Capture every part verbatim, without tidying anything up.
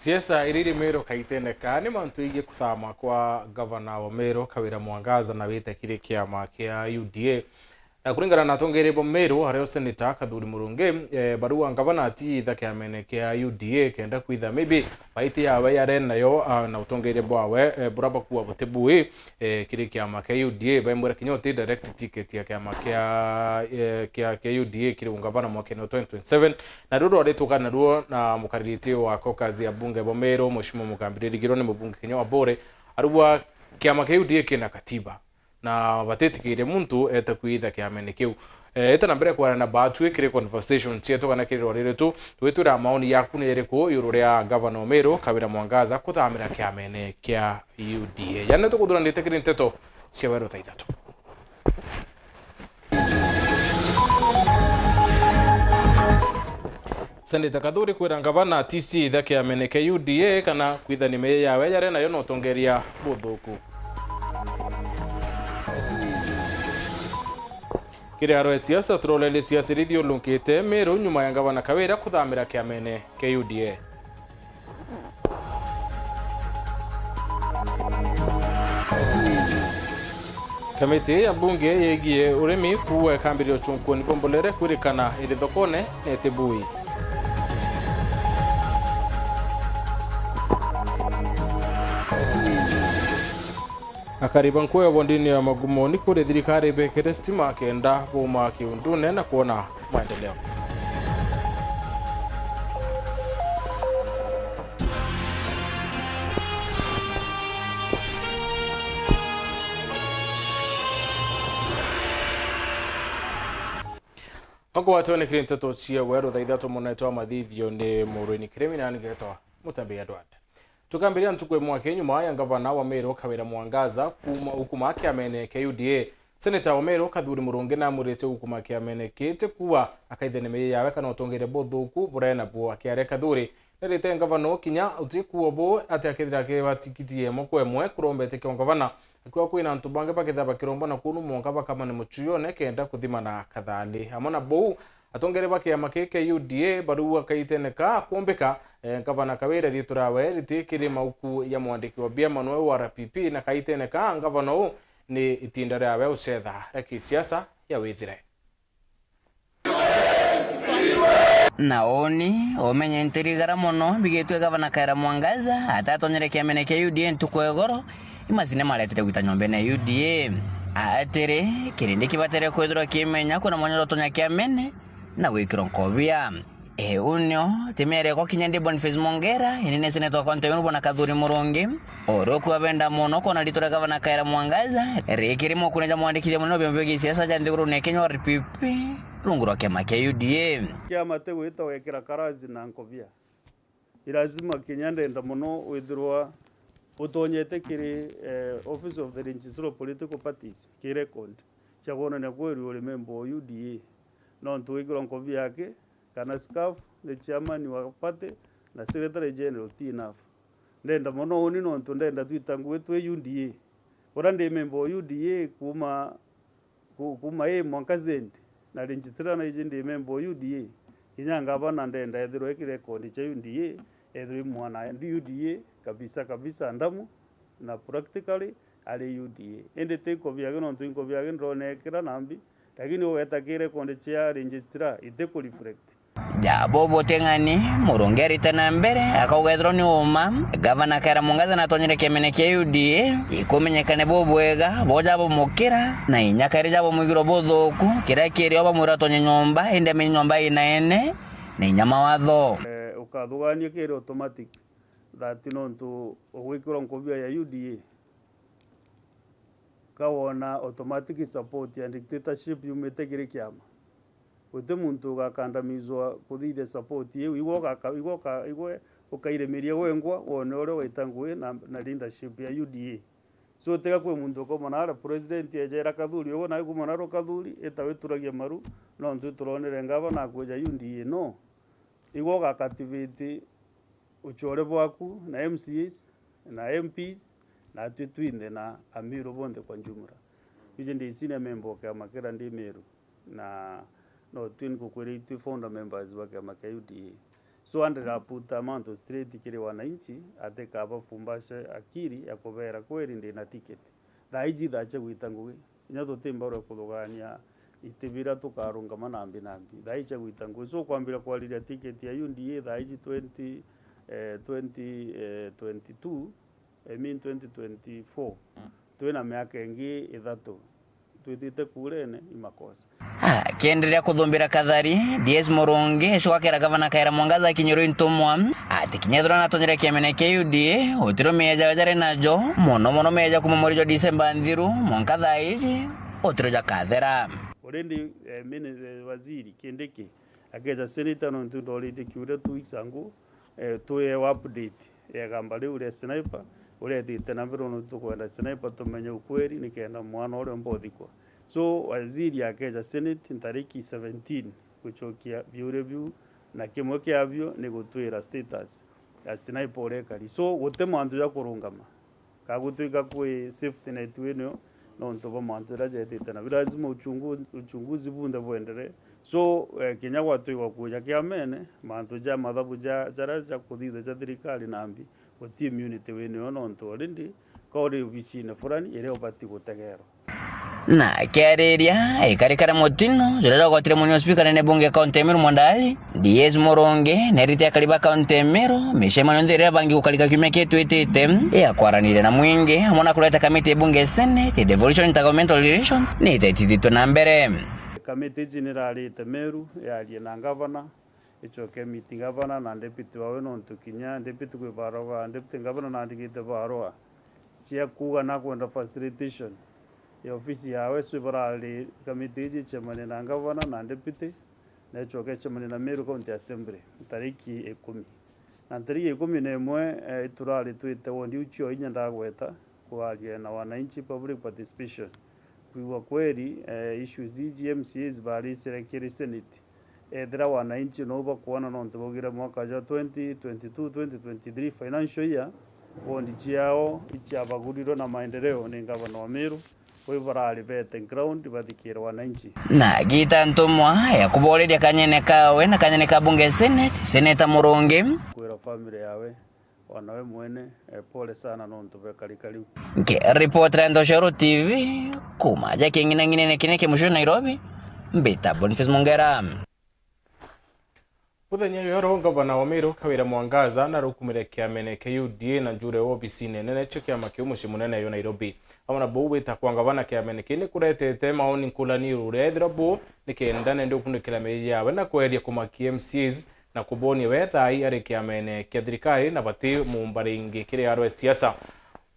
Siasa iria iri Meru kaitene ka ni mantu igie kuthama kwa gavana wa Meru Kawira Mwangaza na wite kiri kiama kia U D A. Na kuringana na atongeria ba Meru, ario Senator Kathuri Murungi, eh, barua ngavana atiitha kiamene kia U D A kenda kwitha maybe baiti yawe yare nayo, ah, na utongeria bwawe, eh, bura bakua buti bui, eh, kiri kiama kia U D A, baimwira kinya uti direct ticket ya kiama kia, eh, kia, kia U D A kiri ungavana mwakene wa twenty twenty-seven. Na riu rwari tuka naruo na mukaririti wa caucus ya bunge bwa Meru, Mheshimiwa Mugambi Ndirigirwa ni mubunge kinya wa Bore, arugwa kiama kia U D A kina katiba na batitikirie muntu ete kwitha kiamene kiu. Eh, ita na mbere kwarana na batwi kiri conversation cietu kana kiri rwari rwetu, twitwira maoni yaku ni iriku iguru ria gavana wa Meru Kawira Mwangaza kuthamira kiamene kia U D A. Yani tukuthuranite kiri nteto cia weru thaa ithatu. Senator Kathuri kwira ngavana atitiitha kiamene kia U D A kana kwithania meyia yawe yare nayo na utongeria buthuku. Kiri aro ya siasa, turorerie siasa iria ithiurukite Meru nyuma ya ngavana Kawira kuthamira kiamene kia U D A. Kamiti ya mbunge yegie urimi kuuga ikambiria ucunkuoni bwa mbolere kwirikana iri thokone na iti bui. Akari ba Nkuyu wondini ya Magumoni kuri thirikari bekire stima kenda buma kiundune na kwona maendeleo. Oko watwene kiri nteto cia weru thaa ithatu, munene wa mathithio ni Murwini Kirimi na ningetwa Mutambi Edward. Tukambiria ntuku imwe aki nyuma ya ngavana wa Meru Kawira Mwangaza kuma, ukuma kiamene kia U D A. Seneta wa Meru Kathuri Murungi namwirite ukuma kiamene kiti kuwa akaithene meyia yawe kana utongeria buthuku burai nabuo. Akiaria Kathuri nerite ngavana uu kinya utikuo bu ati akethira akiwa tikiti ya imwe kwa imwe kurombete kia ngavana, akiwa kwina antu bangi bakethira bakiromba na kunu mwanka bakamane mucuyone kenda kuthimana kathali. Amwe na buu, atongeria ba kiama kii kia U D A barugwa kaitene ka kumbika, eh, ngavana Kawira riitwa riawe riti kiri mauku ya mwandiki wa biama noe wa R P P, na kaitene ka ngavana uu ni itinda riawe ucetha ria kisiasa ya withire. Na uni umenye ntirigara mono mbigitwe gavana Kawira Mwangaza atatonyere kiamene kia U D A ntuku ya igoro, imacini maretire gwita nyombene ya U D A. Atiri, kirindi kibatere kwithirwa kimenya kuna mwanya utonya kiamene na gwikirwa nkobia. E, unio, ti miareko kinya ndi Boniface Mongera, ini ni seneta wa kaunti ya Meru bwana Kathuri Murungi, oro kuwa benda mono kona riitwa ria gavana Kawira Mwangaza rikiri mokune ja mwandikithia munene wa biama bia gisiasa ja nthigurune ya Kenya wa R P P, rungu rwa kiama kia U D A. Kiama ti gwita wekira karazi na nkobia. Ni lazima kinya ndenda mono withirwa utonyete kiri, eh, Office of the Registrar of Political Parties, ki record cia kwonania kweri uri member wa U D A. Nontu wikirwa nkobia yake, kana scarf ni chairman wa party na secretary general, ti enough. Ndenda mono uni nontu ndenda twita ngugi twi U D A. Uria ndi member wa U D A kuma, ku-, kuma A mwanka Z, na registrar na iji ndi member wa U D A. Kinya ngavana ndenda ethirwe eki record cia U D A, ethirwe i mwana U D A kabisa kabisa, ndamu na practically ari U D A. Indi ti nkobi yake, nontu i nkobi yake ndironekera nambi, lakini ugeta ki record cia registrar iti ku reflect. Ja bobo ti ng'ani, Murungi arite na mbere, akauga ethirwa ni uma, gavana Kawira Mwangaza natonyere kiamene kia U D A, ikumenyeka ni bubwega, bo ja bumukira, na inya kairi ja bumwigirwa buthuku, kiria kiri o bamwira atonye nyomba, indi amenye nyomba inaene, na inya mawatho. Eh, ukathugania kiri automatic that nontu ugwikirwa nkobia ya U D A. Ka wona automatic support ya dictatorship yumite kiri kiama. Guti muntu ugakandamizwa kuthithia support iu, igwe ugaka-, igwe uka-, igwe ukairimiria wengwa, wone uria waita ngugi na, na leadership ya U D A. So, tiga kwi muntu ukauma naara president ejera Kathuri, uguo nawe kuma naaro Kathuri, ita wituragia maru, nontu turonere ngavana akwija U D A, no. Igwe uga cultivate uchore bwaku na M C As na M Ps, na atwi twinthe na Amiru bonthe kwa jumla. Iji ndi senior member wa kiama kiria ndi Miru, na no twi nkukwira itwi founder members ba kiama kia U D A. So, andira aputa mantu straight kiri wananchi, atikabafumbace akiri ya kubera, "Kweri ndina ticket." Thaa iji thaa cia gwita ngugi, inya tuti mbaru ya kuthugania iti bira tukarungama nambi nambi. Thaa iji cia gwita ngugi. So, kwambira kwariria ticket ya U D A thaa iji twenty, eh, twenty, eh, twenty-two, I mean twenty twenty-four, twina miaka ingi ithatu twitite kurene, i makosa. Akienderea kuthumbira Kathari, D S Murungi, icugakira gavana Kawira Mwangaza akinyirwe i ntumwa, ati kinya ethirwa natonyere kiamene kia U D A, utiro meeja jari najo, mono mono meeja kuma mweri jwa Disemba nthiru, mwanka thaa iji, utiro jakathera. Already, eh, mini-, eh, waziri Kindiki akeja senator, nontu ndoritie kiuria two weeks ago, eh, tuewe update ya igamba riu ria Sniper, uria etite na mbere, nontu tukwenda Sniper tumenye ukweli, nikenda mwana uria umba uthikwa. So, waziri akeja Senate ntariki seventeen gucokia biuria biu, na kimwe kiabio ni gutwira status ya Sniper uria ekari. So, guti mantu ja kurungama. Kagutwika kwi safety net wino, nontu bwa mantu jaria jetite na bi lazima uchungu-, uchunguzi bunthe bwenderee. So, eh, kinya gwatwikwa kuja kiamene, mantu ja mathabu ja, jaria ja kuthithia ja thirikari nambi, guti immunity wino, nontu already ka uri obicine fulani iria ubati gutegerwa. Na akiariria, ikarikara mutino juria jwagwatire munini wa spika nene bunge kaunti ya Meru Mwandali, D S Murungi, nerite akari ba kaunti ya Meru, micemanio yonthe iria bangi gukarika kiumia kitwitite, ya kwaraniria na mwingi, amwe na kureta kamiti ya bunge ya Senate, ya Devolution Intergovernmental Relations, ni itetithitwe na mbere. Kamiti iji nirarite Meru, yarie na ngavana, icoke meeting gavana na deputy wawe, nontu kinya deputy kwi barua, deputy gavana nandigite barua cia kuuga nakwenda facilitation ya ofisi yawe, so ibarari kamiti iji icemanie na gavana na deputy, na icoke icemanie na Meru County Assembly ntariki ikumi. Na ntariki ikumi na imwe, eh, iturari twite wondi iu cio inya ndagweta kwaria na wananchi, public participation, kwigua kweri, eh, issues iji M C As baricire kiri Senate. Ethira wananchi nau bakwona, nontu baugire mwaka jwa twenty twenty-two, twenty twenty-three financial year, bondi ciao iciabagurirwe na maendeleo ni ngavana wa Meru, kwi barari bete ground bathikire wananchi. Na agita ntumwa ya kuboreria kanyene kawe na kanyene ka bunge Senate, Seneta Murungi. Kwira family yawe, Wana we mwene, eh, pole sana nontu bwa ikarika riu. Nkiripotera Ntoshoro T V, kuma aja king'inang'inene kinene kia mucii Nairobi, mbita Boniface Mongera. Muthenya jwa ro, ngavana wa Meru Kawira Mwangaza narukumire kiamene kia U D A na njure wa obisine nene cia kiama kiu mucii munene jwa Nairobi. Amwe na buu, gwita kwa ngavana kiamene kii ni kuretete maoni nkulani iguru ria ethira buu ni kenda nende gukunukira miji yawe na kweria kumakia M C As na kubonia we thaai ari kiamene kia thirikari na bati muumba ringi kiri arwe siasa.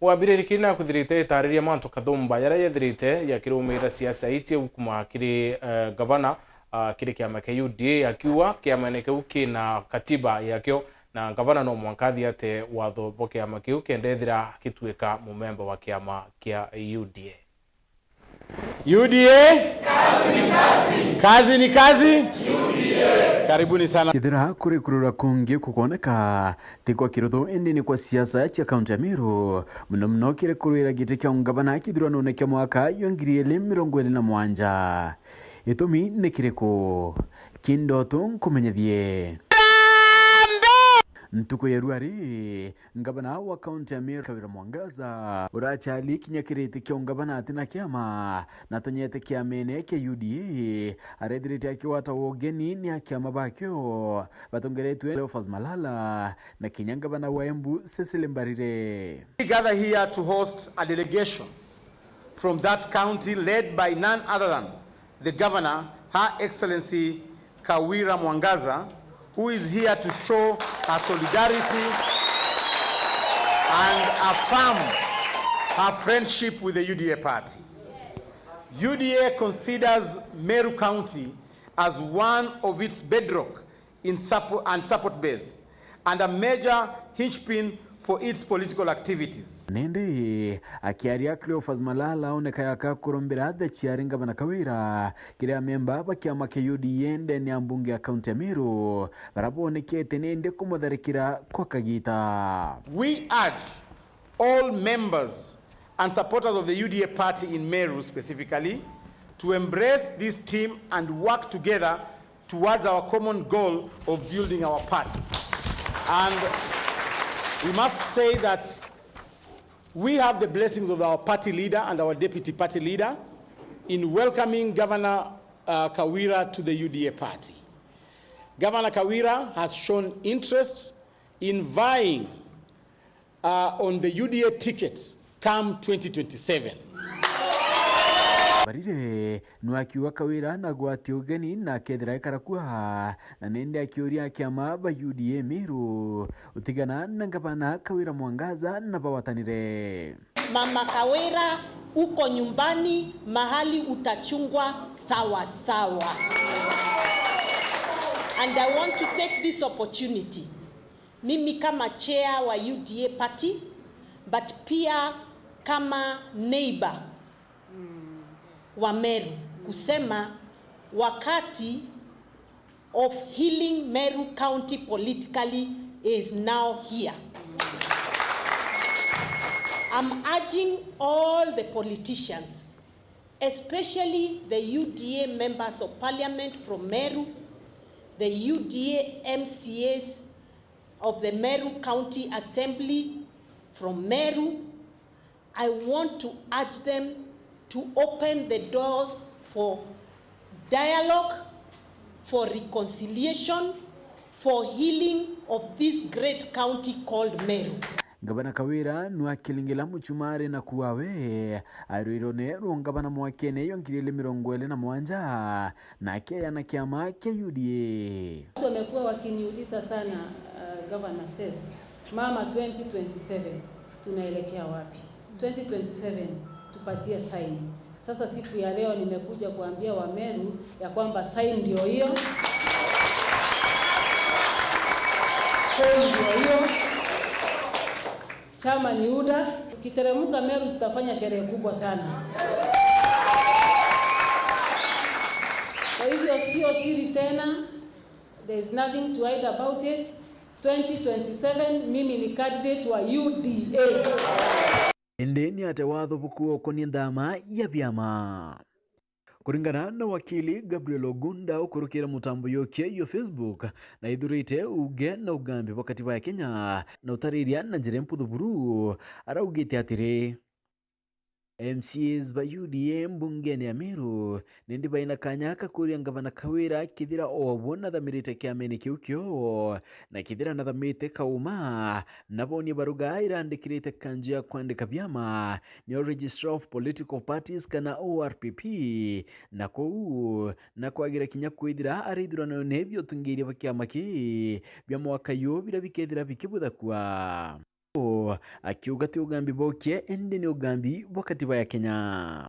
Wambiririe kiri na kuthirite itariria mantu kathumba jaria jethirite jakirumirira siasa ici kuma kiri, eh, gavana, ah, kiri kiama kia U D A, akiuga kiamene kiu kina katiba yakio na gavana no mwanka athiate watho bwa kiama kiu kenda ethira akituika mumemba wa kiama kia U D A. U D A? Kazi ni kazi. Kazi ni kazi. U D A. Karibuni sana. Kethira kurikurura kungi kukwoneka, ti kwa kiruthu, indi ni kwa siasa cia kaunti ya Meru, muno muno kiri kurwira giti kia ungavana kithuranone kia mwaka jwa ngiri igiri mirongo iri na mugwanja. Itumi ni kiriku? Kindoto nkumenyethie. Ntuku ya rua ri, Ngavana wa kaunti ya Meru Kawira Mwangaza, urachali kinya kiri giti kia ungavana ati na kiama, na atonyete kiamene kia U D A, arethirite akigwata ugeni ni akiama bakio batongeretwe Cleophas Malala na kinya ngavana wa Embu Cecily Mbarire. We gather here to host a delegation from that county led by none other than the governor, Her Excellency Kawira Mwangaza, who is here to show her solidarity and affirm her friendship with the U D A party. U D A considers Meru County as one of its bedrock in suppo-, and support base and a major hinge pin for its political activities. Nindi akiaria, Cleophas Malala aoneka yaka kurombera the chair ngavana Kawira kiri amemba ba kiama kia U D A ndene ya mbunge ya kaunti ya Meru, baria bonekete nindi kumutharikira kwa kagita. We urge all members and supporters of the U D A party in Meru specifically to embrace this team and work together towards our common goal of building our party. And we must say that we have the blessings of our party leader and our deputy party leader in welcoming Governor, uh, Kawira to the U D A party. Governor Kawira has shown interest in vying, uh, on the U D A ticket come twenty twenty-seven. Barire nwakiuga Kawira na gwatia ugeni na akethira ekara kua, na nindi akiuria akiama ba U D A Meru utigana na ngavana Kawira Mwangaza na bawatanire. Mama Kawira, uko nyumbani, mahali utachungwa sawa sawa. And I want to take this opportunity, mimi kama chair wa U D A party, but pia kama neighbor wa Meru, kusema wakati of healing Meru County politically is now here. I'm urging all the politicians, especially the U D A members of parliament from Meru, the U D A M C As of the Meru County Assembly from Meru, I want to urge them to open the doors for dialogue, for reconciliation, for healing of this great county called Meru. Ngavana Kawira nwakiringila muchumari na kuawe airwirone rwa ngavana mwakene yo ngiri ili mirongo ili na mwanja, na akeya na kiama kia U D A. Watu wamekuwa wakiniuliza sana, uh, Governor says, "Mama, twenty twenty-seven tunaelekea wapi? Twenty twenty-seven tupatie sign." Sasa siku ya leo nimekuja kuambia Wameru ya kwamba sign ndio hiyo. Sign ndio hiyo. Chama ni U D A. Tukiteremka Meru, tutafanya sherehe kubwa sana. Kwa hivyo sio siri tena. There is nothing to hide about it. Twenty twenty-seven, mimi ni candidate wa U D A. Indi ni atia watho buku ukonie nthama ya biama? Kuringana na wakili Gabriel Ogunda ukurukira mutambo yokie yo Facebook, na ithurite uge na ugambi bwa katiba ya Kenya na utariria na njira mputhu buru, araugite atiri, M C As ba U D A mbungene ya Meru nindi baina kanya ka kuria ngavana Kawira kethira o bo nathamirite kiamene kiu kio, na kethira nathamite kauma, na bonie baruga irandikirite kanju ya kwandika biama, nio Registrar of Political Parties kana O R P P, na kou na kwagira kinya kwithira ari ithuranone bia utungiria bwa kiama kii bia mwaka yu biria bikethira bikibuthakua. Akiuga ti ugambi bokie, indi ni ugambi bwa katiba ya Kenya.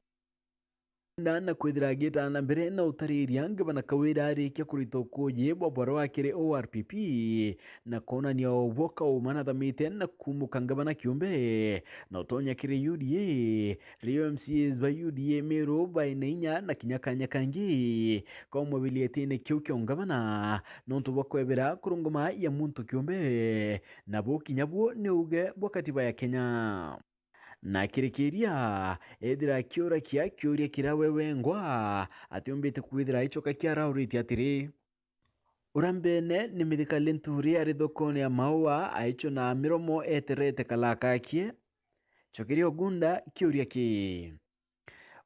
Na, na kwithira agitana mbere na utariria ngavana Kawira arikia kurita ukuji bwa barua kiri O R P P, na kwonania o bwo kauma nathamite na kumuka ngavana kiumbe, na utonya kiri U D A, rio M C As ba U D A Meru baina inya na kinya kanya kangi kaumwe bilietine kiu kia ungavana, nontu bwa kwebera kurunguma ya muntu kiumbe, nabo kinya buo ni uge bwa katiba ya Kenya. Na akirikiria, ethira akiurakia kiuria kiria we wengwa atiumbite kwithira aicoka kiarauritie atiri, uria mbene ni mithika Linturi ari thokone ya maua aichuna miromo eterete kalaka akie? Cokeria Ogunda kiuria kii.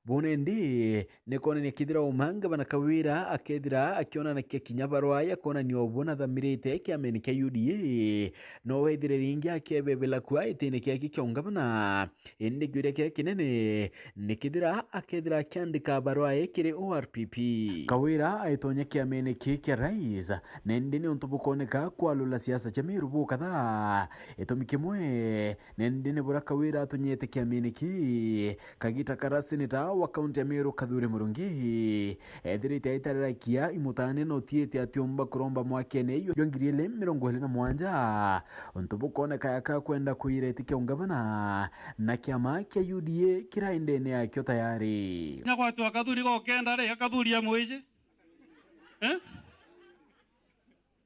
Bune ndi ni kwonania kethira uma ngavana Kawira akethira akionanakia kinya barua ya kwonania o buna athamirite kiamene kia U D A, no wethire ringi akebebela kua itine kiake kia ungavana. Indi kiuria kiria kinene ni kethira akethira akiandika barua ii kiri O R P P. Kawira aitonya kiamene kii kia rais, na indi ni untu bukoneka kwalula siasa cia Meru bukatha. Itumi kimwe, na indi ni buria Kawira atunyete kiamene kii, kagita karia seneta wa kaunti ya Meru Kathure Murungi ethirite aitarirakia imutane na utiite atiumba kuromba mwakene jwa ngiri ili mirongo ili na mwanja, untu bukoneka yaka kwenda kuira iti kia ungavana, na kiama kia U D A kiraendene yakio tayari. Kinya gwatwa Kathuri gokenda ri, Akathuri amwiji. Eh?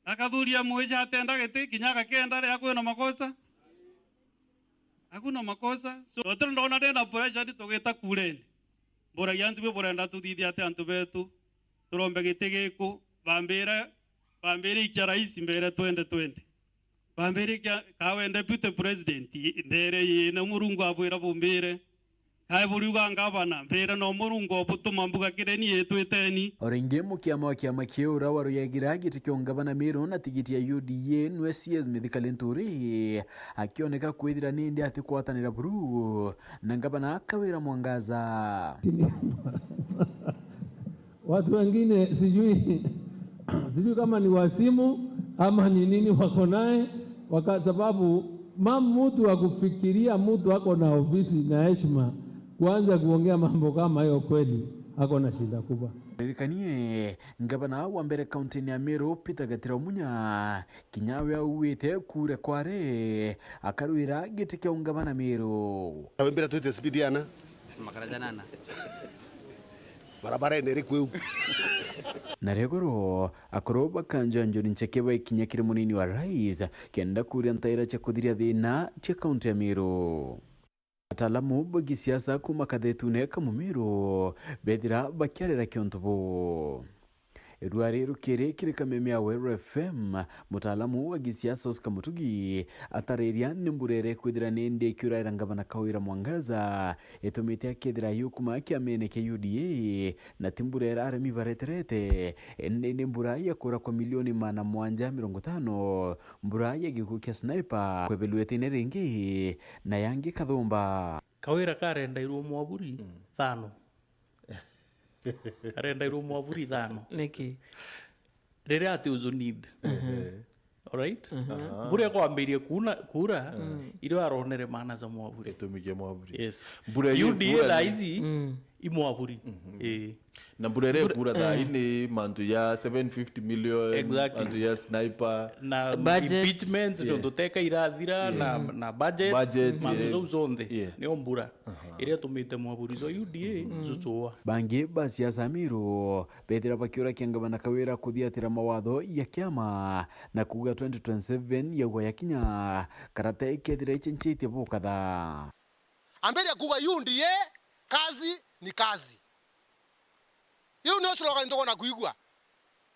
Akathuri amwiji atenda giti, kinya agakenda ri, akwina makosa. Hakuna makosa. So, turi ndona ndenda pressure ndi tugita kureni. Mburagia antu bi burenda tuthithie ati antu betu. Turombe giti giku. Bambire, bambire ikia rais mbere twenty twenty. Bambire ikia kawe deputy president, ndere yina Murungu abwira bumbire. Kae buriuga ngavana, mbire no Murungu obutuma mbuga kireni yitwiteni. O ringi, mukiama wa kiama kiu uria waruyagira giti kia ungavana Meru na tigiti ya U D A nwe C S Mithika Linturi akioneka kwithira nindi atikwatanira buru na ngavana Kawira Mwangaza. Watu wengine sijui, sijui kama ni wasimu ama ni nini wako naye, waka-, sababu ma-, mtu wa kufikiria mtu ako na ofisi na heshima kuanza kuongea mambo kama hiyo, kweli ako na shida kubwa. Ririkanie, ngavana wa mbere kaunti-ini ya Meru, Peter Gatira Munya, kinya we auwite kura kware, akarwira giti kia ungavana Meru. Wembira twite speed yana. Makara janana. Barabara ene iri kwiu. Na ria goro, akuru ba Kanjo ya Njuri Ncheke baikinya kiri munini wa rais, kenda kuria ntaira cia kuthiria thina cia kaunti ya Meru. Ataalamu ba gisiasa kuuma kathetune ka Mumiru bethira bakiarira kiontu buu. Rwari rukiri kiri kameme ya Weru F M, mutaalamu wa gisiasa Oscar Mutugi atariria ni mbura iria ikwithira ni ndi ikiuraira ngavana Kawira Mwangaza itumite akethira yukuma kiamene kia U D A, na ti mbura iria aremi bareterete, indi ni mbura ya kura kwa milioni magana mugwanja mirongo itano, mbura ya gikuo kia sniper, kwebelua itine ringi na yangi kathumba. Kawira karendairwo mwaburi Mm. thano. Arendairwo mwaburi thano. Niki? Riria ati uju need. Ehe. Alright? Aha. Mbura ikwambiria kuna, kura, Mm. irio aronere maana ja mwaburi. Gitumi kia mwaburi. Yes. Mbura iria U D A ikura thaa ni ici, Mm. i mwaburi. Mhm. Ii. Na mbura iria Mbura, ikura thaa eh. ii ni mantu ya seven fifty million, Exactly. mantu ya sniper. Na Budget. impeachment, Yeah. tondu teka irathira, Yeah. na, na budget, Budget, mantu yeah. jau jonthe. Yeah. Nio mbura. Aha. Iria itumite mwaburi jo U D A Mm. jucua. Bangi ba siasa Meru bethira bakiurakia ngavana Kawira kuthiatira mawatho ya kiama na kuuga twenty twenty-seven yaugwa yakinya, karata ikethira icenjetie bukatha. Ambiria kuuga U D A, kazi ni kazi. Iu nio slogan tukwona kuigua.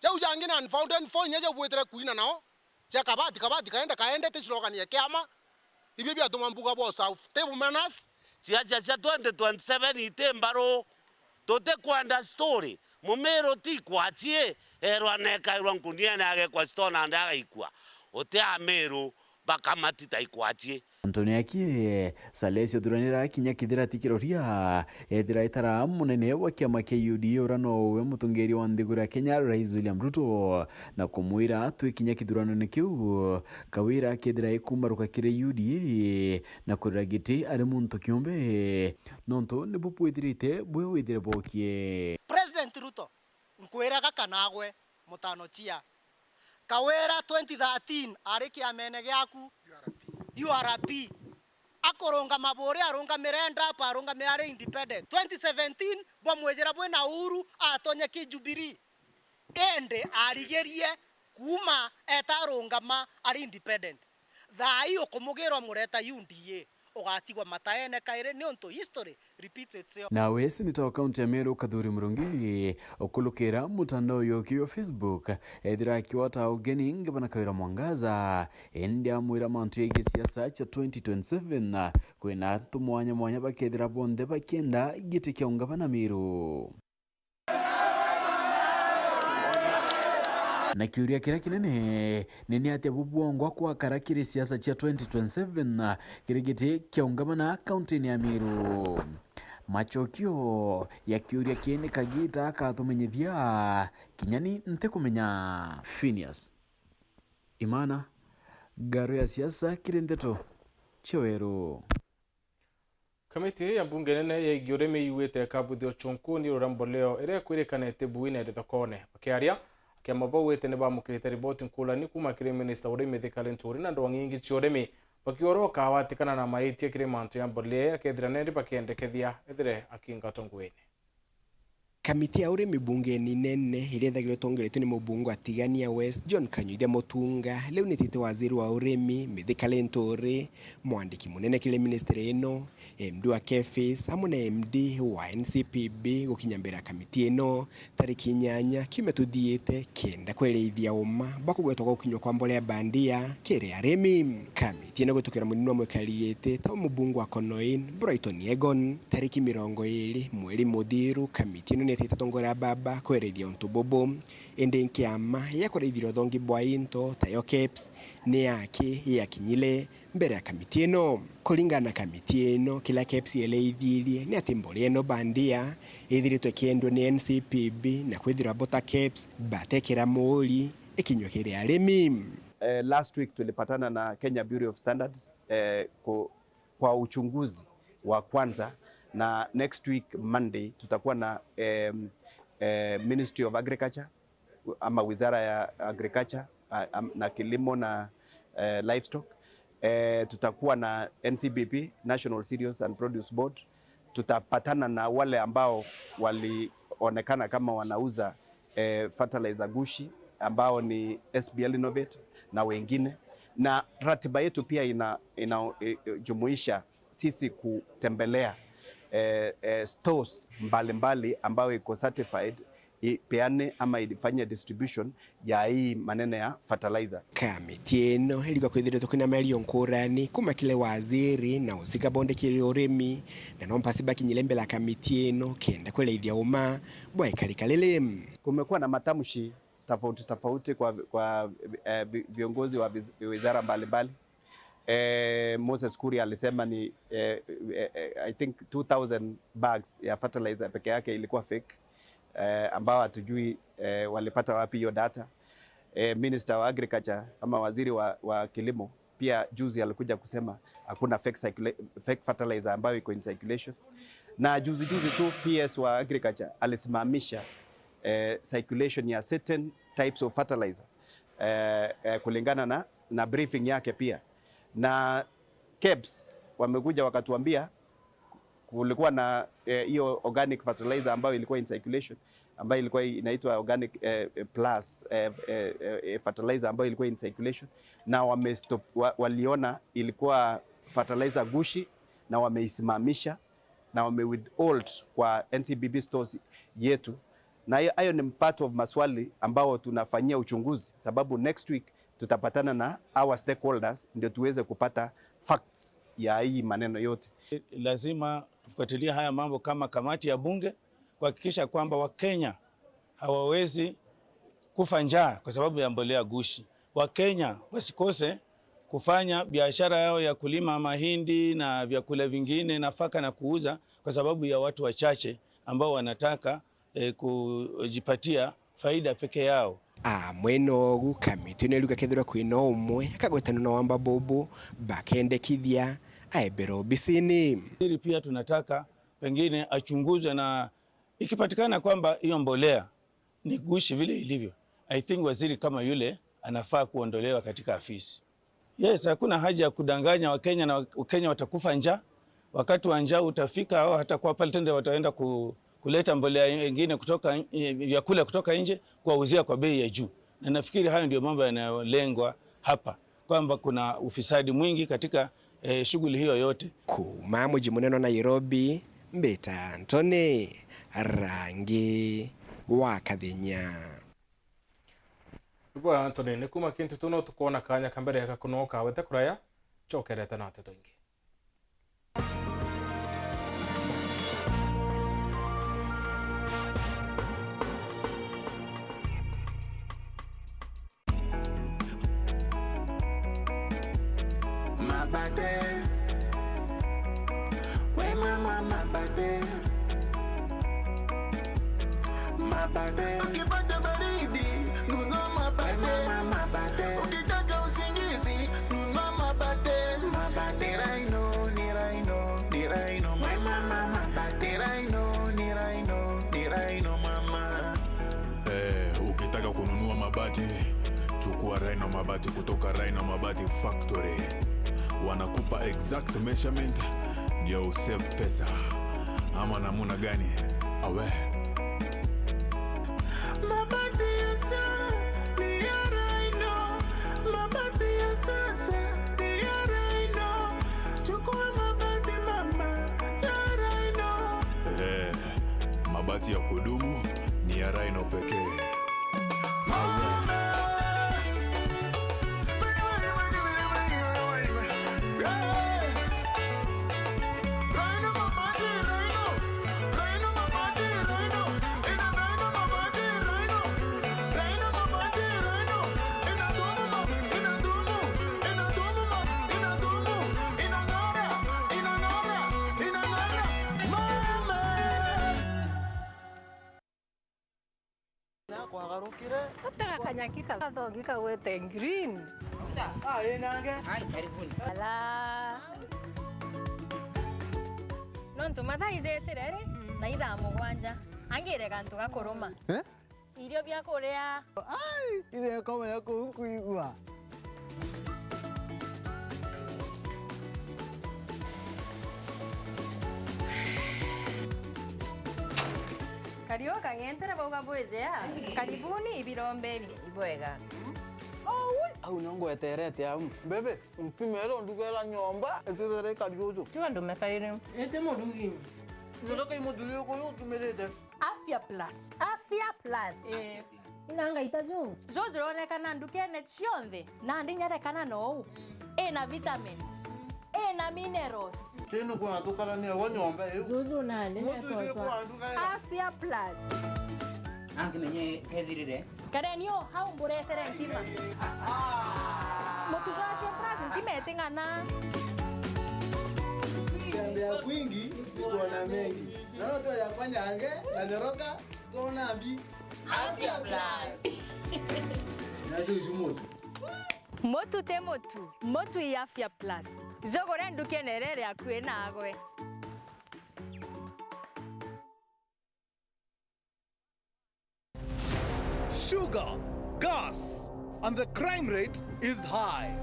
Jau jangi na unfounded four inya jau bwitire kuina nao, cia kabati, kabati, kaende, kaende, ti slogan ya kiama. Ibio biatuma mbuga bwa usafu. Table manners. Ciaca cia twenty twenty-seven iti mbaru. Tutikwenda story. Mumiru ti kwacie, erwa nekairwa nkuniene agekwa stone and agaikua. Uti Amiru, bakamatita ikwacie. Anthony Akie, Salesio Thuranira kinya kithira ti kiroria, ethira itara munene wa kiama kia U D A uria nowe mutongeria wa nthiguru ya Kenya, Rais William Ruto, na kumwira twi kinya kithuranone kiu, Kawira akethira ikumaruka kiri U D A na kurira giti ari muntu kiumbe, nontu nibu bwithirite bwi withire bokie. President Ruto, nkwiraga kana agwe mutano chia. Kawira twenty thirteen ari kiamene giaku, U R P. Akurungama buri arungamire ndapa, arungamire ari independent. Twenty seventeen bwamwijira bwina Uhuru atonye ki Jubilee. Indi arigirie kuuma eta arungama ari independent. Thaa ii ukumugirwa mureta U D A, ugatigwa mataene kairi niuntu history repeats itself. Nawe seneta wa kaunti ya Meru Kathuri Murungi ukulukira mutandao yoki wa Facebook, ethira akiwata ugeni ngavana Kawira Mwangaza, indi amwira mantu yegii siasa cha twenty twenty-seven, kwina antu mwanya mwanya bakethira bonthe bakienda giti kia ungavana Meru. Na kiuria kiria kinene ni, ni atia bubwongwa kwakara kiri siasa cia twenty twenty-seven kiri giti kia ungavana kaunti-ini ya Meru? Macokio ya kiuria kii ni kagita akatumenyithia, kinya ni ntikumenya. Phineas Imana, Ngaro ya Siasa kiri Ndeto cia Weru. Kamiti ya mbunge nene yegie urimi yuite ikabuthia uchunkuni rura mboleo iria ikwirikana iti bui na iri thokone. Bakiaria, akiama bau iti ni bamukirite riboti nkulani kuuma kiri minista wa urimi Thika Linturi na ndwang'i ingi cia urimi, bakiuga uria ukawatikana na maitia kiri mantu ya mbolea akethira neri bakiendekethia ethire akingatwa nguini. Kamiti ya urimi bungeni nene iria ithagirwa itongeretue ni mubunge wa Tigania West, John Kanyuithia Mutunga, riu nitite waziri wa urimi, Mithika Linturi, mwandiki munene kiri ministry ino, M D wa KEPHIS, amwe na M D wa N C P B gukinya mbere ya kamiti ino tariki inyanya kiumia tuthiite, kenda kwereithia uma bwa kugwetwa gwa gukinywa kwa mbolea bandia kiri arimi. Kamiti ino gwitukira munini wa mwikari giti tawe mubunge wa Konoin, Brighton Egon. Tariki mirongo iiri mweri muthiru, kamiti ino nietite atongoria a baba kwerethia untu bubu, indi nkiama ya kuraithira uthongi bwa into tayo KEBS ni yaki yakinyire mbere ya kamiti ino. Kuringana na kamiti ino, kiria KEBS yereithirie ni ati mbolea ino bandia ithiritwe ikiendwa ni N C P B, na kwithirwa bo ta KEBS batekira muuri ikinywe kiri arimi. Eh, last week tulipatana na Kenya Bureau of Standards, eh, ku-, kwa uchunguzi wa kwanza, na next week Monday tutakuwa na, em, eh, Ministry of Agriculture ama Wizara ya Agriculture, a-, am-, na Kilimo na, eh, Livestock. Eh, tutakuwa na N C B P, National Cereals and Produce Board. Tutapatana na wale ambao walionekana kama wanauza, eh, fertilizer gushi, ambao ni S B L Innovate na wengine. Na ratiba yetu pia ina-, ina-, i-, jumuisha sisi kutembelea, eh, eh, stores mbalimbali ambayo iko certified, ipeane ama ifanye distribution ya hii maneno ya fertilizer. Kamiti ino iriuga kwithiritwe kwina miario nkurani kuma kiri waziri na usika bonde kiri urimi, na no mpasi bakinyire mbere ya kamiti ino kenda kwereithia uma bwa ikarika riri. Kumekuwa na matamshi tofauti tofauti kwa, kwa, eh, vi-, viongozi wa viz-, wizara mbalimbali. Eh, Moses Kuria alisema ni, eh, eh, eh, I think two thousand bags ya fertilizer peke yake ilikuwa fake, eh, ambao hatujui, eh, walipata wapi hiyo data. Eh, Minister wa Agriculture ama waziri wa, wa kilimo pia juzi alikuja kusema hakuna fake circula-, fake fertilizer ambayo iko in circulation. Na juzi juzi tu P S wa Agriculture alisimamisha, eh, circulation ya certain types of fertilizer, eh, eh, kulingana na, na briefing yake pia. Na KEBS wamekuja wakatuambia kulikuwa na, eh, hiyo organic fertilizer ambayo ilikuwa in circulation, ambayo ilikuwa inaitwa organic, eh, eh, plus, eh, eh, eh, fertilizer ambayo ilikuwa in circulation, na wamestop, wa-, waliona ilikuwa fertilizer gushi na wameisimamisha na wamewithhold kwa N C B B stores yetu. Na hiyo, hayo ni part of maswali ambao tunafanyia uchunguzi, sababu next week tutapatana na our stakeholders ndio tuweze kupata facts ya hii maneno yote. Lazima tufuatilie haya mambo kama kamati ya bunge, kuhakikisha kwamba Wakenya hawawezi kufa njaa kwa sababu ya mbolea gushi. Wakenya wasikose kufanya biashara yao ya kulima mahindi na vyakula vingine, nafaka, na kuuza kwa sababu ya watu wachache ambao wanataka, eh, kujipatia faida peke yao. Amwe nogu, kamiti ino iriuga kethirwa kwina umwe akagwetanua na wamba bubu, bakendekithia aebera obisini. Hili pia tunataka pengine achunguzwe, na ikipatikana kwamba hiyo mbolea ni gushi vile ilivyo, I think waziri kama yule anafaa kuondolewa katika afisi. Yes, hakuna haja ya kudanganya Wakenya na Wakenya watakufa njaa. Wakati wa njaa utafika, au hata kwa pale tende wataenda ku-, kuleta mbolea nyingine kutoka n-, eh, vyakula kutoka nje kuwauzia kwa bei ya juu. Na nafikiri hayo ndio mambo yanayolengwa hapa, kwamba kuna ufisadi mwingi katika, eh, shughuli hiyo yote. Kuuma muji munene wa Nairobi, mbita Anthony Rangi wa Kathinya. Igua Anthony, ni kuma kintu tu no tukwona kanya ka mbere ga kunoka wete kuraya, cokerete na nteto ingi. Mabate. We mama mabate. Mabate. Ukipata baridi, nunua mabate. We mama mabate. Ukitaka usingizi, nunua mabate. Mabate. Ni Rhino, ni Rhino, ni Rhino. We mama mabate. Ni Rhino, ni Rhino, ni Rhino mama. Eh, ukitaka kununua mabati, chukua Rhino Mabati kutoka Rhino Mabati Factory. Wanakupa exact measurement ndio usave pesa. Ama namuna gani? Awe. Bahati ya kudumu ni ya Rhino pekee. Nakwagarukire. Atega kanyaki ka-, gathogi kagwete green. Ah, ii nange. Ai, karibuni. Ala. Nontu mathaa ijetire ri, mm, na ithaa mugwanja. Angire gantu ga kuruma. Eh? Irio bia kuria. Ai, ithe koma ya kuu nkuigua. Kariu kang'entere bauga bwijea. Karibuni ibirombeni. Ibwega. Aui, au nio ngweterete au. Bebe, ntimere ndugera nyomba, itithere kariuju. Tiga ndume kairi. Iti murugi. Ndoka imuthuri uyu utumirite. Afya Plus. Afya Plus. Eh. Ina ngaita ju. Ju juronekana ndukene cionthe, nandi nyerekana nou. Ina vitamins. Ina minerals. Kinu kuna tukarania wa nyomba iu. Juju nandi. Mutu isi nekoswa. Kwa nduka ira. Afya Plus. Angi menye kethirire. Kareni o hau mburetere ntima. Mutu jwa Afya Plus ntima iting'ana. Kutembea kwingi ni kuona mengi. Naona tu ya kwanyange na nyoroka, tuona mbi. Afya Plus. Nacio icu mutu. Mutu ti mutu, mutu i Afya Plus. Jugure ndukene iria iri akui nagwe. Sugar, gas, and the crime rate is high.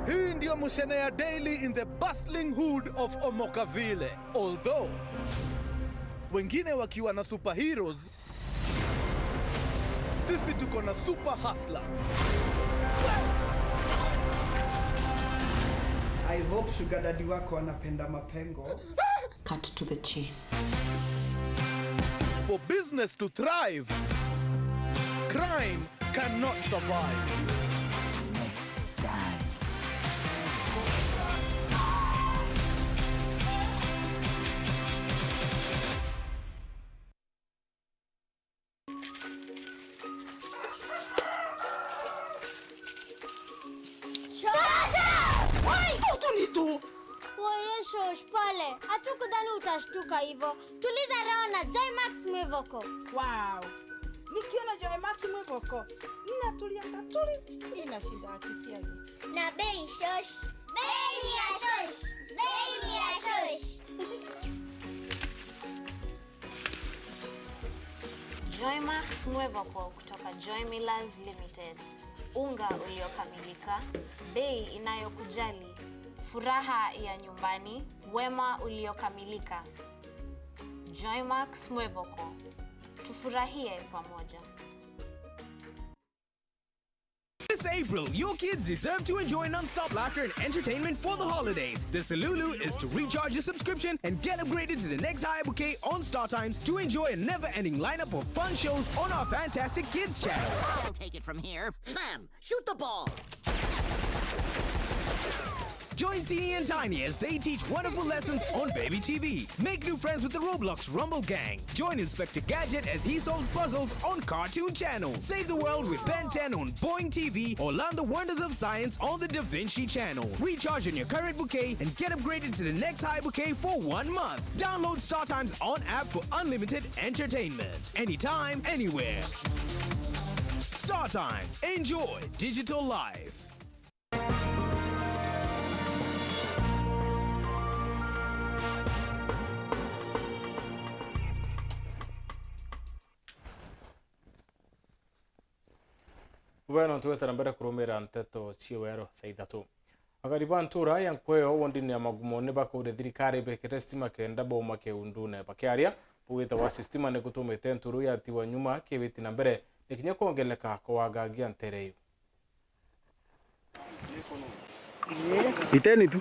Hii ndio Mucene ya Daily in the bustling hood of Omokavile. Although wengine wakiwa na superheroes, sisi tuko na super hustlers. I hope sugar daddy wako anapenda mapengo. Cut to the chase. For business to thrive, crime cannot survive. Let's dance. Shosha! Woi, tutu ni tu. Woye shosh pale, hatukudhani utashtuka hivyo. Tuliza roho na Joy Max Mwivoko. Wow. Nikiona Joy Max Mwivoko, ninatulia katuri, inashinda akisiagi. Na bei shosh. Bei ni ya shosh. Bei ni ya shosh. Joymax Mwevoko kutoka Joy Millers Limited. Unga uliokamilika, bei inayokujali, furaha ya nyumbani, wema uliokamilika. Joymax Mwevoko, tufurahie pamoja. This April, your kids deserve to enjoy non-stop laughter and entertainment for the holidays. The solution is to recharge your subscription and get upgraded to the next higher bouquet on StarTimes to enjoy a never-ending lineup of fun shows on our fantastic kids channel. I'll take it from here. Sam, shoot the ball. Join Teeny and Tiny as they teach wonderful lessons on Baby T V. Make new friends with the Roblox Rumble Gang. Join Inspector Gadget as he solves puzzles on Cartoon Channel. Save the world with Ben ten on Boing T V or learn the wonders of science on the Da Vinci Channel. Recharge on your current bouquet and get upgraded to the next high bouquet for one month. Download StarTimes on app for unlimited entertainment. Anytime, anywhere. StarTimes. Enjoy digital life. Bweno, twetera mbere kurumira nteto cia wero thaa ithatu. Akari ba ntura ya Nkweo wondini ya Magumo ni bakuria thirikari bekire stima kenda bauma kiundune. Bakiaria, baugite wasi stima ni gutumite nturu yatigwa nyuma kibiti na mbere ni kinya kwongeleka kwa wagangia ntere iu. Iteni tu.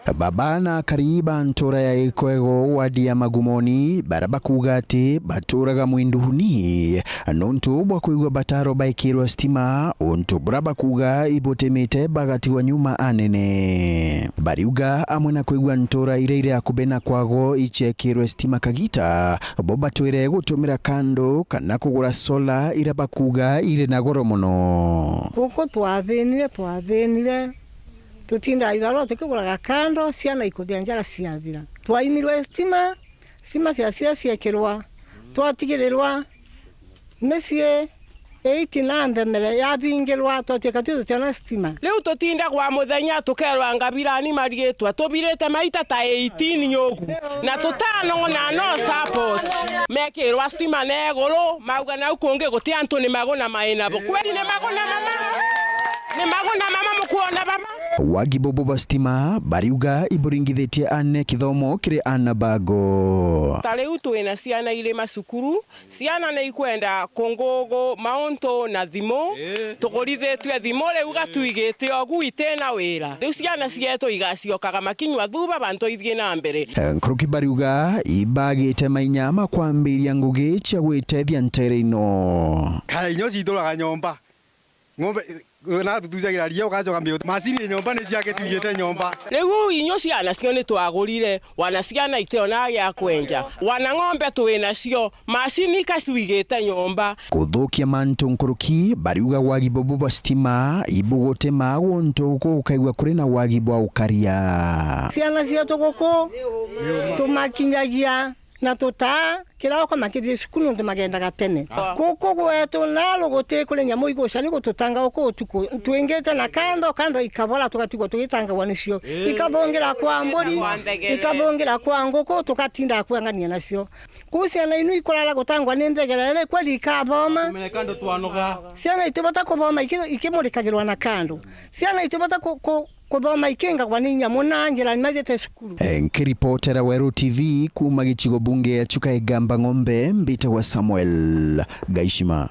Baba na akari ba ntura ya Ikwego, wadi ya Magumoni, bara bakuuga ati baturaga mwinduni nuntu bwa kwigua bataro baikirwa stima, untu bura bakuuga ibutimite bagatigwa nyuma anene. Bariuga amwe na kwigua ntura iria iri akubi na kwago iciekirwe stima kagita, bo batwire gutumira kando kana kugura sola iria bakuuga iri na goro mono. Guku twathinire, twathinire. Tutindaa ibarua tukiguraga kando, ciana ikuthia njara ciathira. Twaimirwe stima, stima ciacire ciekirwa, twatigirirwa micii eight na nthemere yabingirwa, twatuika tu tutiona stima. Riu tutindagwa muthenya tukerwa ngabirani mariitwa, tubirite maita ta eighteen nyugu, na tutanona no support. Mekirwa stima na iguru, mauga nau kungi guti antu ni maguna mai nabo. Kweli ni maguna mama? Ni maguna mama mukwona baba? Wagi bobo ba stima bariuga iburingithitie ane kithomo kiri ana bago. Ta riu twina ciana iri macukuru, ciana ni ikwenda kungugu mauntu na thimu, tugurithitie thimu, riu gatwigite ogu itina wira. Riu ciana cietu igaciokaga makinywa thuba bantu ithie na mbere. Nkuruki bariuga ibagite mainya ma kwambiria ngugi cia gwitethia ntere ino. Kaya inyo cituraga nyomba. Ng'ombe, na tutujagira ria, ugacoka mbio. Macini nyomba ni ciake tuigite nyomba. Riu inyo ciana cio ni twagurire, wana ciana itiona gia kwenja, wana ng'ombe twi nacio, macini ka ciigite nyomba. Kuthukia mantu nkuruki, bariuga wagi bobo bwa stima, ibugutema guntu guku gukaigua kuri na wagi bwa ukaria. Ciana cietu guku tumakinyagia na tutaa kiroko makithie cukuru nontu magendaga tene. Ah. Guku gwetu naru guti kuri nyamu iguca ni gututanga guku utuku. Twingite na kando, kando ikabora tugatigwo tugitangagwa nicio. Eh. Ikabungira kwa mburi, ikabungira kwa nguku, tugatinda kuangania nacio. Kuu ciana inu ikurara gutangwa ni ndegere, ri kweli ikathoma? Tumene kando twanoga. Ciana itibota kuthoma iki-, ikimurikagirwa na kando. Ciana itibota ku-, ku-, kuthoma ikingagwa ni inya muna njirani maithiite cukuru. Eh, nkiripotera Weru T V kuuma gicigo bunge ya Chuka Igamba Ng'ombe, mbitagwa Samuel Gaishima.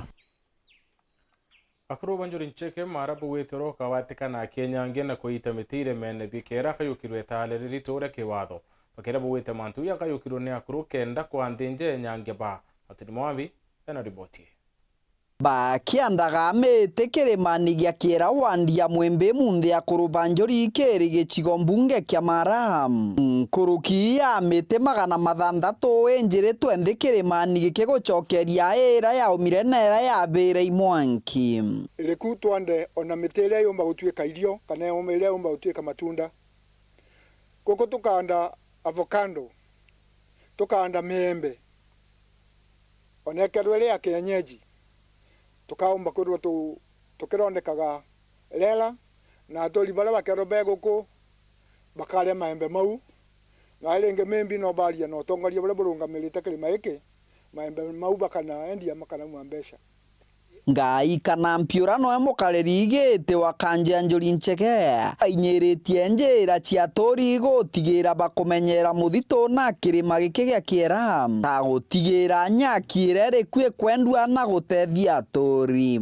Akuru ba Njuri Ncheke mara bugwite oro ukawatikana akienyangia na kuita miti iremene bikera akayukirwe itaale riritu uria kiwatho. Bakira bugwite mantu ya akayukirwe ni akuru kenda kwa nthinja enyangia ba. Martin Mwambi ena riboti. Bakiandaga miti kirimani gia Kiera wandi ya Mwimbi munthi akuru ba Njuri kiri gicigo mbunge kia Mara. Nkuruki ya miti magana mathanthatu injiritwe nthi kirimani giki gucokeria ira yaumire na ira yabire i mwanki. Iriku twande ona miti iria yumba gutuika irio kana iria yumba gutuika matunda. Guku tukaanda avocado, tukaanda miembe, ona ikerwe iri ya kienyeji, tukaumba kwithirwa tu-, tukirondekaga rera, na aturi baria bakerwe be guku bakaria maembe mau, na ringi maybe no baria na utongoria buria burungamirite kirima giki, maembe mau bakanaendia makanauma mbeca. Ngai kana mpiura noe mukariri giti wa kanji ya Njuri Ncheke ainyiritie njira cia aturi gutigira bakumenyera muthitu na kirima giki gia Kiera, na gutigira nyaki iria iriku ikwendua na gutethia aturi.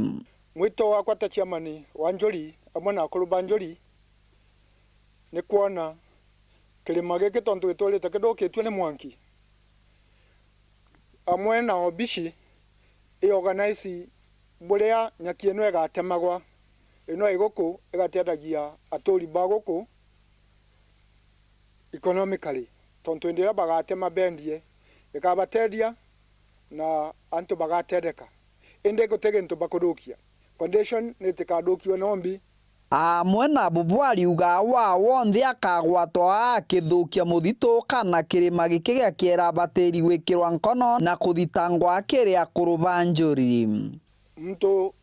Mwito wakwa ta chairman wa Njuri amwe na akuru ba Njuri ni kwona kirima giki tontu giturite kithukitue ni mwanki, amwe na obici i organize buria nyaki ino igatemagwa, ino i guku igateithagia aturi ba guku economically, tontu indi iria bagatema bendie ikabateithia na antu bagatetheka, indi guti gintu bakuthukia. Condition ni itikathukiwe no mbi. Amwe na bubu ariuga wa wonthe akagwatwa akithukia muthitu kana kirima giki gia Kiera abatiri gwikirwa nkono na kuthitangwa akiri akuru ba Njuri. Muntu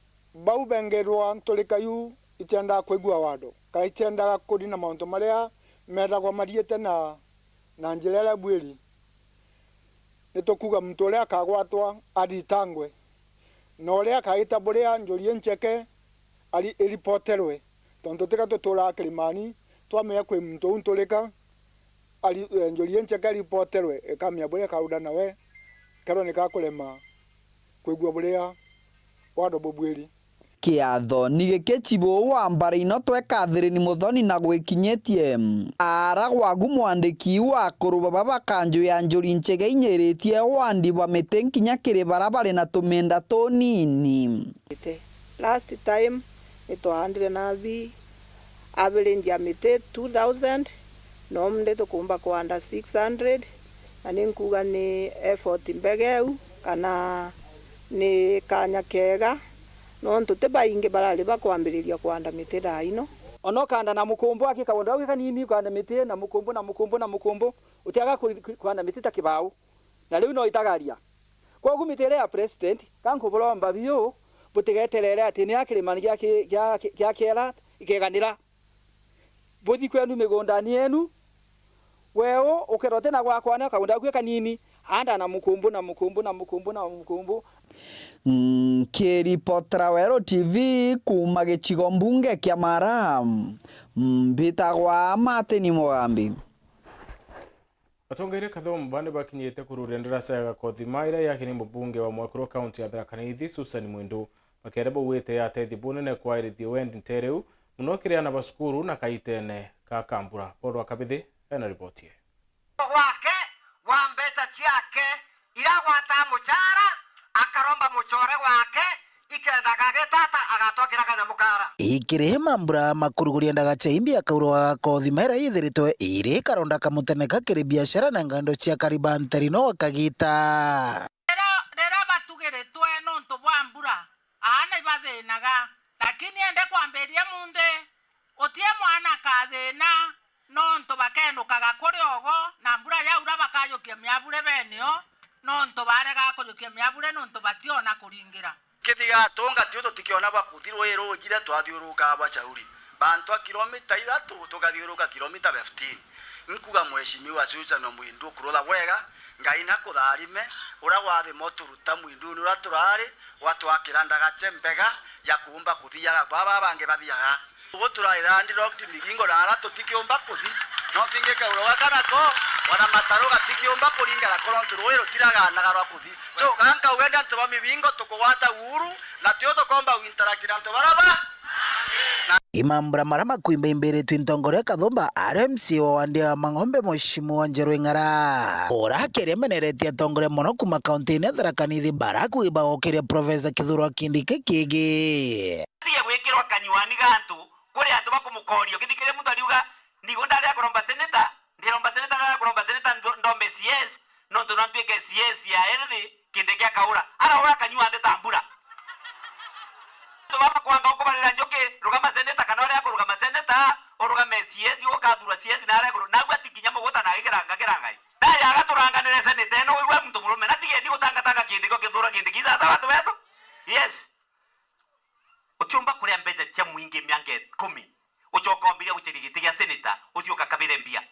bau bengerwa nturika iu itiendaga kwigua watho, kana itiendaga kuthi na mauntu maria methagwa mathiite na, na njira iria ibwiri. Ni tukuuga muntu uria akagwatwa athitangwe, na uria akaita buria Njuri Ncheke ari-, iripoterwe, tontu tika tuturaga kirimani, twamenya kwi muntu uu nturika, ari-, eh, Njuri Ncheke iripoterwe, ikamenya buria akauda nawe, kerwa ni kakurema kwigua buria watho bubwiri. kiatho. Ni giki chibu wa mbara ino tweka Thirini Muthoni na gwikinyitie. Ara gwagu mwandiki wa akuru baba ba kanju ya Njuri Nchega inyiritie wandi bwa miti nkinya kiri bara bari na tuminda tunini. Last time nitwaandire nathi average ya miti two thousand, no ndi tukumba kwanda six hundred, na ni nkuuga ni effort mbegeu kana ni kanya kega, nontu ti baingi barari bakwambiriria kwanda miti thaa ino. Ona ukanda na mukumbu aki kaunda gau kanini, ukanda miti na mukumbu na mukumbu na mukumbu, utiaga ku-, ku-, kwanda miti ta kibau. Na riu no itagaria. Kwogu miti iria ya president, ka nkuburomba biu, butigeterere ati ni a kirima gia ki-, gia ki-, gia kiera ikeganira. Buthi kwenu migundani yenu, weu ukethirwa utina gwa kwana kaunda gaku kanini, anda na mukumbu, na mukumbu, na mukumbu, na mukumbu. Nkiripotera Weru T V kuuma gicigo mbunge kia Mara, mbitagwa Martin Mugambi. Atongeria Kathumba ni bakinyite kururia ndaraca ya Gakothima iria yaki ni mubunge wa Mwekuru kaunti ya Tharaka Nithi, Susan Mwindu, bakiaria baugite yateithia bunene kwairithia wendi ntereu, muno kiri aana ba cukuru na kaitene ka Kambura. Paul wa Kabithi ena riboti ii. Gwake wa mbeca ciake iragwata mucara, akaromba mucore gwake, ikenda gagitata agatwakira kanyamu kara. Ikiri mambura ma kuruguria ndagacha imbi ya kauro ga Gakothima iria ithiritwe iri karonda kamuteneka kiri biashara na ngando cia Karibanteri no akagita. Riria, riria batugiritwe nontu bwa mbura, aana ibathinaga, lakini ende kwambiria munthi, utie mwana akathina, nontu bakenukaga kuri ogo, na mbura yaura bakajukia miabure benio, nontu barega kujukia miabure nontu bationa kuringira. Kithiga tunga tiu tutikiona bwa kuthi rui rujire twathiuruka bwa Chauri. Bantu a kilomita ithatu tukathiuruka kilomita fifteen. Nkuga Mheshimiwa Susan Mwindu kurutha bwega, Ngai nakutharime, uria wathima uturuta Mwindu ni uria turari, watwakira ndagache mbega ya kuumba kuthiaga baba bangi bathiaga. Ugu turari landlocked migingo na ara tutikiumba kuthi. No kingi kauro gaka nako, ona mataru gatikiumba kuringana ko nontu rui rutiraganaga rwa kuthi. So, ganka ugende antu ba mibingo tukugwata uhuru, na tio tukomba guinteract na antu bara ba. Imambura mara makuimbaimbiritie ntongoria Kathumba, R M C wa wandi ya Mang'ombe, Mheshimiwa Njeru Ing'ara. Ura akiaria meneretie atongoria mono kuma kaunti-ini ya Tharaka Nithi bara kuiba gukiria Professor Kithure Kindiki kiigi. Atige gwikirwa kanyuani ga antu, kuri antu bakumukoria. Ukithikiriria muntu ariuga, "Nigo ndari akuromba seneta, ndiromba seneta, ndari akuromba seneta, ndo-, ndombe C S, nontu no ntuike C S ya health, Kindiki akaura." Araura kanyua nthi ta mbura. Antu baba kwanga ukubarira njuki, rugama seneta, kana uria akurugama seneta, urugame C S, ukathurwa C S na aria akuru-, nagua ti kinya muguta na agikiranga kirangai. Ndaya agaturanganire seneta ino, wigua muntu murume, na tigeni gutangatanga Kindiki, ukithura Kindiki. Sasa watu wetu? Yes. Utiumba kuria mbeca cia mwingi miaka ikumi, ucoka wambiria gucaria giti gia seneta, uthii ukakabire mbia.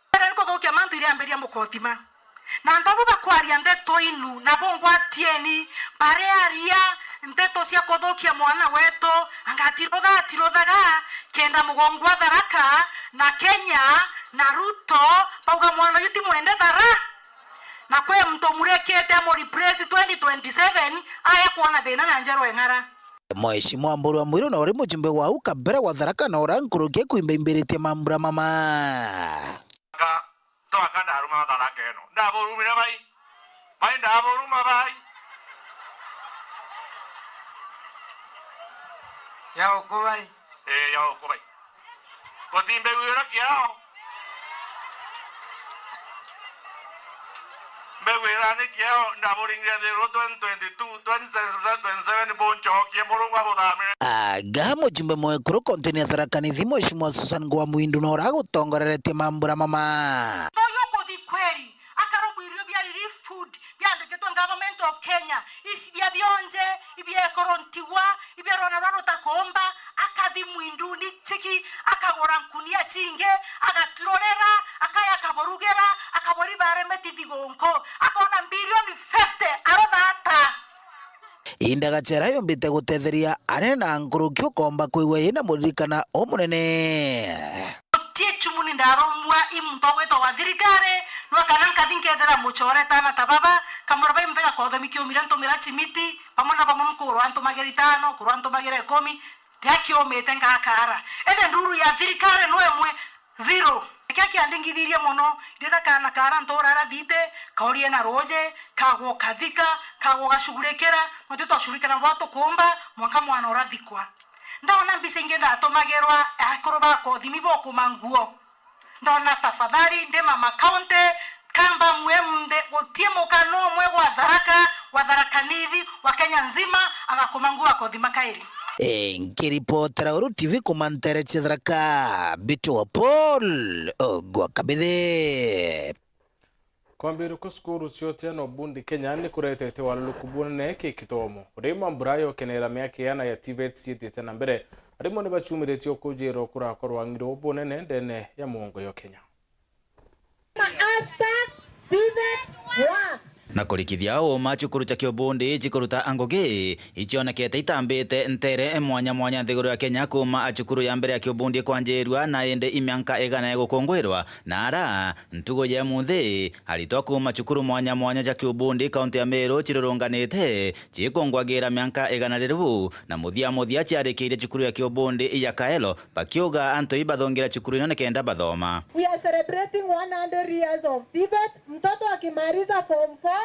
Mbere ni kuthukia mantu iria ambiria Mukothima. Na antu abu bakwaria ndeto inu, nabo ngwatieni, barearia ndeto cia kuthukia mwana wetu, anga atirutha, atiruthaga, kenda mugongo wa Tharaka, na Kenya, na Ruto, bauga mwana uyu ti mwende Thara. Na kwi muntu murekete amu replace twenty twenty-seven, ae kwona thina na Njeru Eng'ara. Mheshimiwa Mburu wa Mwiru na uri mujumbe wa au kabere wa Tharaka na ura nkuruki kuimbaimbiritie mambura mama. Ka, twaka ndaruma Tharaka ino. Ndaburumire bai. Bai ndaburuma bai. Ya uku bai. Ee, ya uku bai. Guti mbegu ira kiao. Mbegu ira ni kiao, ndaburingire nthi ru twenty twenty-two, twenty twenty-seven buncokie, Murungu abuthamire. Aga mujumbe mwekuru kontini ya Tharaka Nithi, Mheshimiwa Susan Ngwa Mwindu, na ura agutongoreretie mambura mama. Uyu kuthi kweri, akarugwa irio bia relief food, biandikitwe Government of Kenya, ici bia bionje, ibia ekoro ntigwa, ibia rwona rwa rutakomba, akathi Mwinduni chiki, akagura nkunia chingi, agatururira, akaya akaburugira, akaburi baremeti thigunku, akona mbilioni fifty, arothata. Indagachera yumbite gutetheria anene na nkuruki ukomba kwigua yina muririkana umunene. Utie Simuni ndarumwa i muntu ugwitwa wa thirikari, nwa kana nkathi nkethira mucore tana ta baba, kamura bai mpega kothemi kiumire ntumira chimiti, bamwe na bamwe mukuru antumagire itano, kuru antumagire ikumi, ria kiumite ngakara. Ende nduru ya thirikari no imwe, zero. Kia kiandingithirie mono, ndina kana kara ntura ara thite, kaurie na ruje, kagwo kathika, kagwo gacugurikira, no twi twacugurikira bwa tukumba, mwanka mwana urathikwa. Ndona mbica ingi ndatumagirwa akuru ba kothimi bokuma nguo. Ndona tafadhali ndi Mama County, kamba mwe mnthe gutie mukano umwe gwa Tharaka, gwa Tharaka Nithi, wa Kenya nzima, agakuma nguo akothima kairi. E, nkiripotera Uru T V kuma ntere cia Tharaka, Bitu wa Paul, Ogwa Kabithi. Kwambirwa kwa cukuru cia uteano bundi Kenya ni kuretete waluruku bunene ki kithomo. Uri mambura ya ukenera miaka iana ya TVET ciitite na mbere, arimu ni bacumiritie ukujirwa kurakorwa ng'iro bunene ndene ya muongo ya Kenya. Hashtag TVET works. Na kurikithia uuma, cukuru cia kiubundi cikuruta ngugi icionekete itambite ntere mwanya mwanya nthiguru ya Kenya, kuuma cukuru ya mbere ya kiubundi kwanjirua na indi i mianka igana ya gukungwirwa, na ara ntugu ya munthi, aritwa kuuma cukuru mwanya mwanya cia kiubundi kaunti ya Meru cirurunganite cikungwagira mianka igana riribu, na muthia muthia ciarikiirie cukuru ya kiubundi ya Kaelo, bakiuga antu ibathongira cukuru ino nikenda bathoma. We are celebrating one hundred years of TVET. Mtoto akimaliza form four,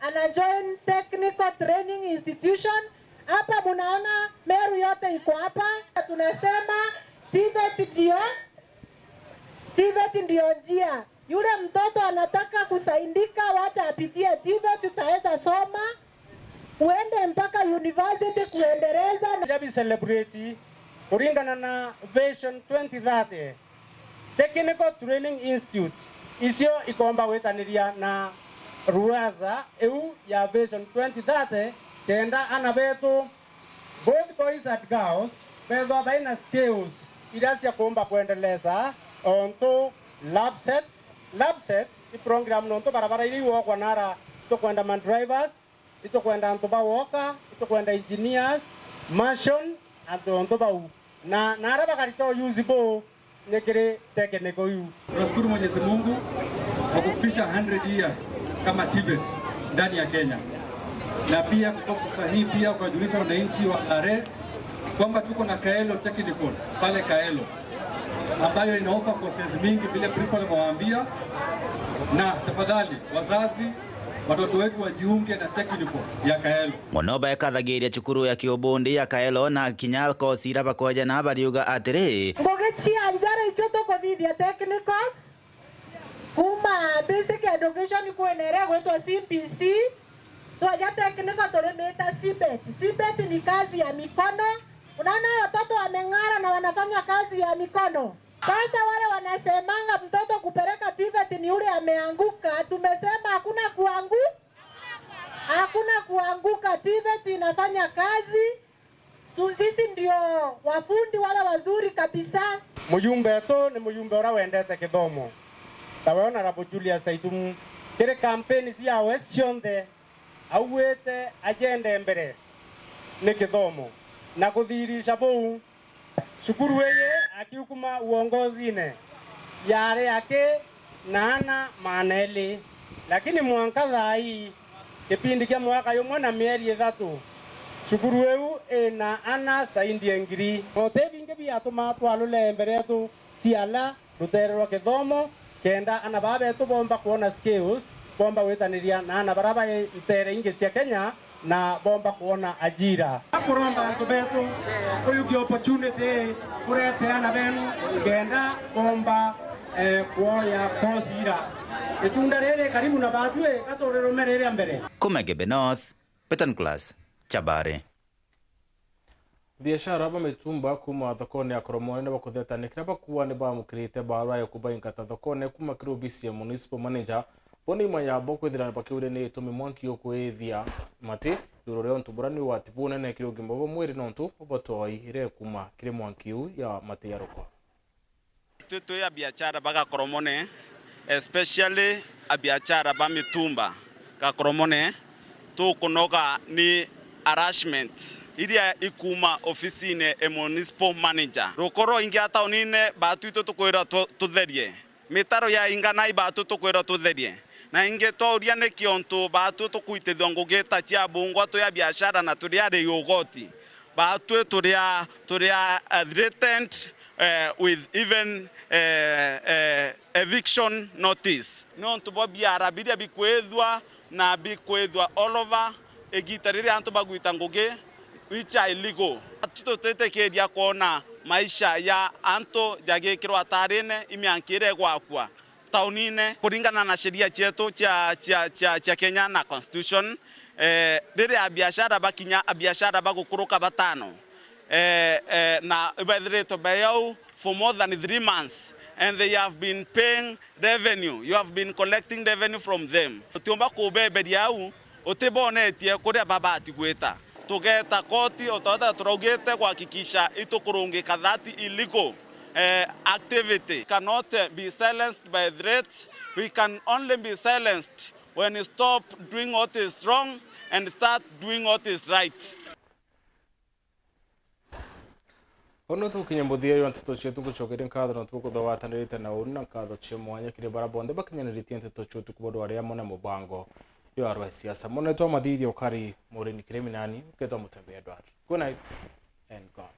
ana join technical training institution. Hapa munaona Meru yote iko hapa. Tunasema TVET ndio, TVET ndio njia. Yule mtoto anataka kusaidika, wacha apitie TVET, tutaweza soma, uende mpaka university kuendeleza na Ira bi celebrate kuringana na Vision twenty thirty. Technical Training Institute icio ikomba gwitaniria na ruaza iu ya Vision twenty thirty, kenda ana betu, both boys and girls, bethwa baina skills iria cia kuumba kwendeleza, ontu LAPSSET. LAPSSET ni program nontu barabara iria iwokwa nara, itukwenda ma drivers, itukwenda antu ba woka, itukwenda engineers, mason, antu ontu bau. Na, na aria bakarita o use buu ni kiri technical iu. Tunashukuru Mwenyezi Mungu kwa kufikisha hundred years kama TVET ndani ya Kenya. Na pia kwa fursa hii pia kuwajulisha wananchi wa Kare kwamba tuko na Kaelo Technical pale Kaelo, ambayo ina offer courses mingi vile principal amewaambia. Na tafadhali, wazazi, watoto wetu wajiunge na technical ya Kaelo. Mono baekathagiria cukuru ya kiubundi ya Kaelo na kinya kosi iria bakwejana bariuga atiri, ngugi cia njara icio tukuthithia technicals, kuma basic education kwina iria gwitwa C B C, twaja technical turimita CBET. CBET ni kazi ya mikono. Unaona watoto wameng'ara na wanafanya kazi ya mikono. Sasa wale wanasemanga mtoto kupeleka TVET ni ule ameanguka, tumesema hakuna kuangu-, hakuna kuanguka. TVET inafanya kazi. Tu-, sisi ndio wafundi wale wazuri kabisa. Mujumbe wetu ni mujumbe uria wendete kithomo. Tawe Honorable Julius Taitumu, kiri kampeni ciawe cionthe, augite ajenda mbere ni kithomo na kuthirisha buu. Cukuru iji akiukuma uongozine, yari aki na ana maana eli, lakini mwanka thaa ii, kipindi kia mwaka jumwe na mieri ithatu, cukuru iu ina ana zaidi ya ngiri. Na uti bingi biatuma twalule mbere yetu ciala rutere rwa kithomo, kenda ana baa betu boomba kwona skills, boomba gwitaniria na ana baria bai ntere ingi cia Kenya, na boomba kwona ajira. Kuromba antu betu, uyu ki opportunity, kurete ana benu, kenda boomba, eh, kwoya course ira. Itunda riri karibu na batwi, gaturirume riria mbere. Kuma Igembe North, Peter Nicholas, Chabari. Biashara ba mitumba kuma thokone ya Koromone ni bakutheta ni kiria bakuuga ni baamukirite barua ya kubaingata thokone kuma kiri obisi ya municipal manager. Bo ni nyuma ya bo kwithira bakiuria ni itumi mwanki ukwithia mati iguru ria untu buria ni ugwati bunene kiri ugima bwa mwiri nontu botoi iria ikuma kiri mwanki uu ya mati ya rukwa. Twi, twi abiachara ba Gakoromone, especially abiachara ba mitumba Gakoromone, tukunoga ni harassment iria ikuma ofisine e municipal manager. Ruko rwaingia taunine, baatu itu tukwirwa tu-, tutherie. Mitaro ya inganai, baatu tukwirwa tutherie. Na ingi twauria niki untu baatu tukuitithua ngugi ta cia bungwa twi a biashara na turi ari ugoti. Baatu turi a, turi a, uh, threatened, eh, with even, eh, eh, eviction notice. Ni untu bwa biara biria bikwithua na bikwithua all over igita riria antu bagwita ngugi which are illegal. Tutitikiria kwona maisha ya antu jagikirwa atarine, imianki iria igwakua taunine. Kuringana na sheria cietu cia, cia, cia, cia Kenya na constitution, eh, riria abiashara bakinya, abiashara bagukuruka batano, eh, eh, na ibaithiritwe bai au for more than three months and they have been paying revenue, you have been collecting revenue from them. Utiumba kubeberia au utibonetie kuria babati gwita. Tugeta koti, o ta uria turaugite, kuhakikisha itukurungika that illegal, eh, activity. Cannot, eh, be silenced by threats. We can only be silenced when we stop doing what is wrong and start doing what is right. Unu tukinya muthia jwa nteto cietu, ngucokeria nkatho nontu bwa kwithirwa watanirite na uni, na nkatho cia mwanya kiri baria bonthe bakinyaniritie nteto cia utuku bwa rwaria amwe na mubango jwa rwa siasa. Munene twa Mathithia Ukari, Murini Kiriminani, uketwa Mutembea Ndwari. Good night and God